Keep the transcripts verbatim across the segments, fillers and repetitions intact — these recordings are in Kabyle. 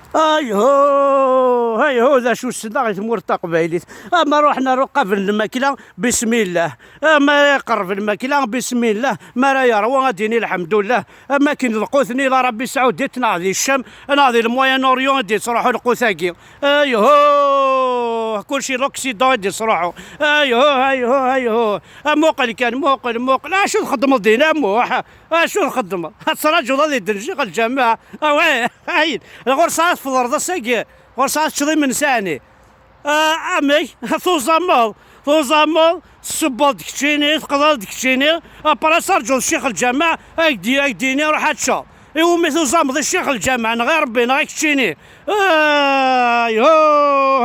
Ayhu, ayhu, d acu ssneɣ i tmurt taqbaylit. Ama ruḥen ar uqabel n lmakla, bismillah. Ama iqerreb lmakla, bismillah. Ma ara yerwa, ad d-yini lḥemdullah. Ama akken lqut-nni la Rabbi Saudi-t, neɣ di Ccam, neɣ di le Moyen Orient i d-yettruḥu lqut-agi. Ayhu, kulci l'Occident i d-yettruḥu. Ayhu, ayhu, ayhu. Amuqel kan, muqel, muqel. Acu txeddmeḍ din a Muḥ? Acu txeddmeḍ? Ad traǧuḍ ad idden Ccix Lǧameɛ? Away, ayen. Ɣur-s ad tfeḍreḍ ass-agi. Ɣur-s ad teččeḍ imensi ɛni? Ah, amek? Tuẓameḍ. Tuẓameḍ, tessewweḍ-d keččini, teqḍaḍ-d keččini. Après ad traǧuḍ Ccix Lǧameɛ, ad k-d-, ad k-d-yini ruḥ ad teččeḍ. Iwumi tuẓameḍ i Ccix Lǧameɛ, neɣ i Rebbi, neɣ i keččini? Ayhu,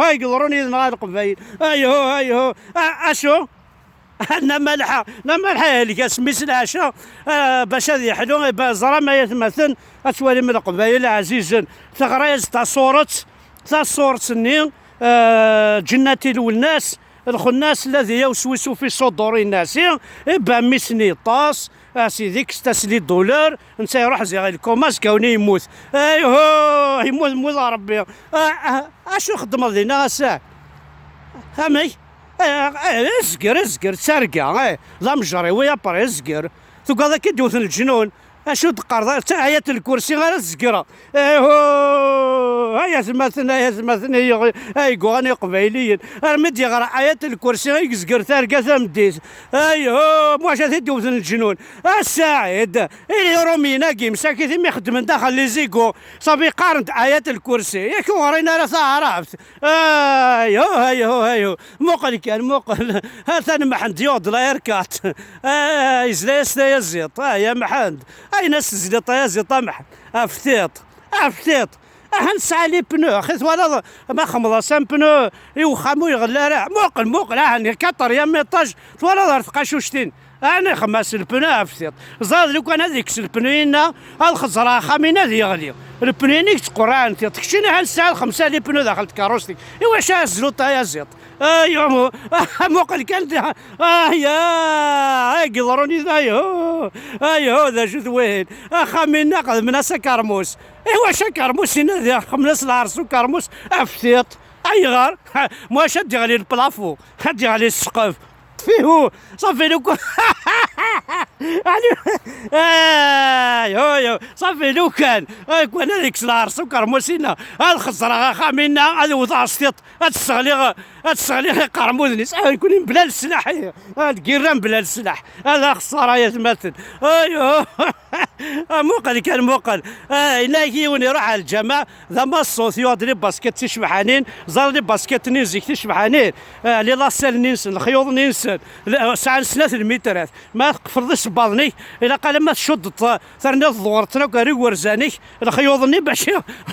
ay yeḍrun yid-neɣ a Leqbayel. Ayhu, ayhu. A-, acu? Nna Malḥa, Nna Malḥa ihelk-as mmi-s leɛca, ah, bac ad yeḥlu, iba-, ẓram ay atmaten, ad twalim Leqbayel ɛzizen. Teɣra-yas-d taṣuret, taṣuret-nni, ah, ǧennat i lwelnas, lxennas ladi yawswisu fi ṣudur innasi, iba mmi-s-nni yeṭṭes, a sidi kkes-as les douleurs, netta iruḥ ziɣ i lkoma, azekka-nni yemmut. Ayhu, yemmut, yemmut a Rebbi. Ah, ah, acu xeddmeḍ dinna ass-a? Amek? Eh, eh, azger, azger, d targa, eh, d amejriw, i après azger. Tugaḍ akka i d-wten leǧnun. Acu d-qqareḍ? D ayat lkursi ara tzegreḍ. Ihu, ay atmaten, ay atmaten, ay, ay yuɣan iqbayliyen. Armi d-yeɣra ayat lkursi i yezger targa tameddit. Ihu, muḥaca i d-wten leǧnun. A Saɛid, ili Iṛumyen-agi, msakit imi xeddmen daxel les égouts. Sabi qqaren-d ayat lkursi. Yak ur ɣrin ara taɛrabt. Ayhu, ayhu, ayhu. Muqel kan, muqel. Atan Mḥend yuɣ-d la R quatre. Ah, yezla-yas tayaziḍt. Ah, ya Mḥend. Ayen as tezliḍ tayaziḍt a Mḥend. Aftiṭ. Aftiṭ. Aha nesɛa les pneus. Axi twalaḍ ma xemḍeɣ-as un pneu i wexxam ur iɣelli ara. Muqel, muqel. Aha, quatrième étage. Twalaḍ ar tqacuctin. Ɛni xemmas lpneu ɣef tiṭ? Ẓriɣ lukan ad yekkes lpneu-inna, ad xeẓreɣ axxam-inna ad yeɣli. Lpneu-inna i yettqurɛen tiṭ. Keččini ha nesɛa xemsa lipneu daxel tkeṛṛust-ik. Iwacu ara tezluḍ tayaziḍt? Ay, umu-, muqel kan da. Ay, ay, ay, yeḍrun yid-, ayhu. Ayhu, d acu-t wihin? Axxam-inna xedmen-as akermus. Iwacu akermus-inna da xedmen-as lɛerṣ ukermus ɣef tiṭ? Ayɣer? Muḥaca ad d-yeɣli lplafu, ad d-yeɣli ssqef. Fihu, صافي لو كان. يعني، آه، يو، يو، صافي لو كان. آه، كون هذيك العرس وكرموسينا، هاد خزرة خامينا، هاد وضع السيط، هاد السغليغ، هاد السغليغ قرمودني. صافي يكون بلا السلاح، هاد قيران بلا السلاح. هذا خسارة يا زماتن. ايوه. آه، موقل كان موقل. آه، هناك يوني يروح على الجامع. ذا ما الصوت يوض لي باسكت تشبحانين، زار لي باسكت نيزك تشبحانين. آه، لي لاسيل نينسن، الخيوط نينسن. لا، ساعة سنة المترات. ما تقفرض السباضني، إلا قال ما تشد الط-، ترني الضغر، تناك ريق ورزانيك، الخيوط ني باش،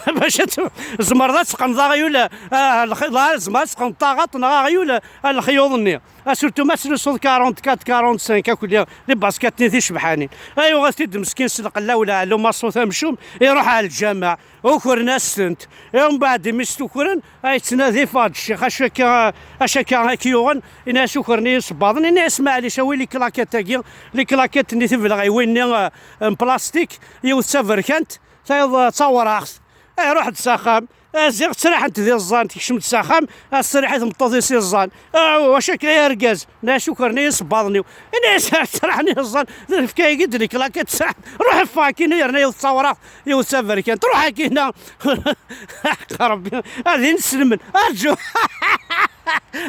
باش ت-، زمر ذا تسقن ذا غيول، آه، الخ-، لا، زمر تسقن طاغط، نا غيول، آه، الخيوط ني. آه، سورتو ما تسلو صوت كارونت كات، كارونت سانك، أكو لي، لي باسكت ني تشبحانين. أيوا غا تيد مسكين سلق لا ولا علو ما صوت أمشوم، يروح على الجامع. Ukren-as-tent. Iɣ mbeɛd imi s-t-ukren, ay yettnadi Faḍ Ccix, acu akka, acu akka i k-yuɣen? Ini-as ukren-iyi isebbaḍen. Ini-as maɛlic, awi les claquettes-agi, les claquettes-nni tibelɣiwin-nni, eh, n plastik, yiwet d taberkant, tayeḍ d tawraɣt. Iruḥ-d s axxam, eh, ziɣ ttraḥent d iẓẓan, tekcem-d s axxam, ad ttraḥ i tmeṭṭut-is iẓẓan. Ah, wacu akka ay argaz? Ini-as ukren-iyi isebbaḍen-iw. Ini-as ttraḥen iẓẓan, d lefka-agi d les claquettes ttraḥen. Ruḥ ffeɣ akkin, yerna yiwet d tawraɣt, yiwet d taberkant. Ruḥ akkin-a. Ḥaq Rebbi, ad inselmen. Arǧu.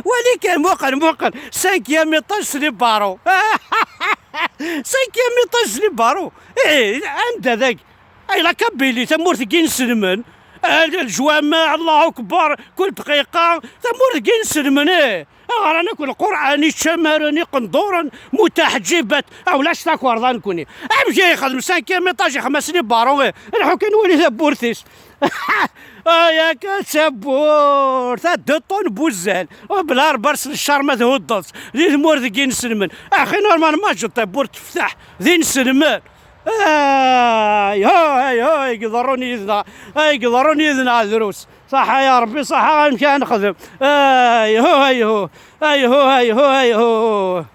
Wali kan, muqel, muqel. Cinquième étage s les barreaux. Cinquième étage s les barreaux. Eh, anda dagi? Ay, la Kabylie, tamurt n yinselmen. Ah, lǧwameɛ, Allahu Akbar, kul dqiqa, tamurt n yinselmen, eh. Ɣran akk Lqurɛan, iččamaren, iqenduren, mutaḥǧibat, ah, ulac takerḍa nekni. Amek i yexdem cinquième étage, ixemmas les barreaux, eh? Lḥu kan wali tawwurt-is. Ay, akka tawwurt, a deux tonnes n wuzzal, bla rebers n ccer ma thuddeḍ-tt, di tmurt n yinselmen. Axi, normalement, ǧǧet tawwurt tefteḥ, d inselmen. Ay, ho, ay, ho, ay, iḍerrun yid-neɣ, ay, iḍerrun yid-neɣ drus. Ṣaḥa ya Rebbi, ṣaḥa, amek ara nexdem? Ay, ho, ay, ho, ay, ho, ay, ho, ay, ho.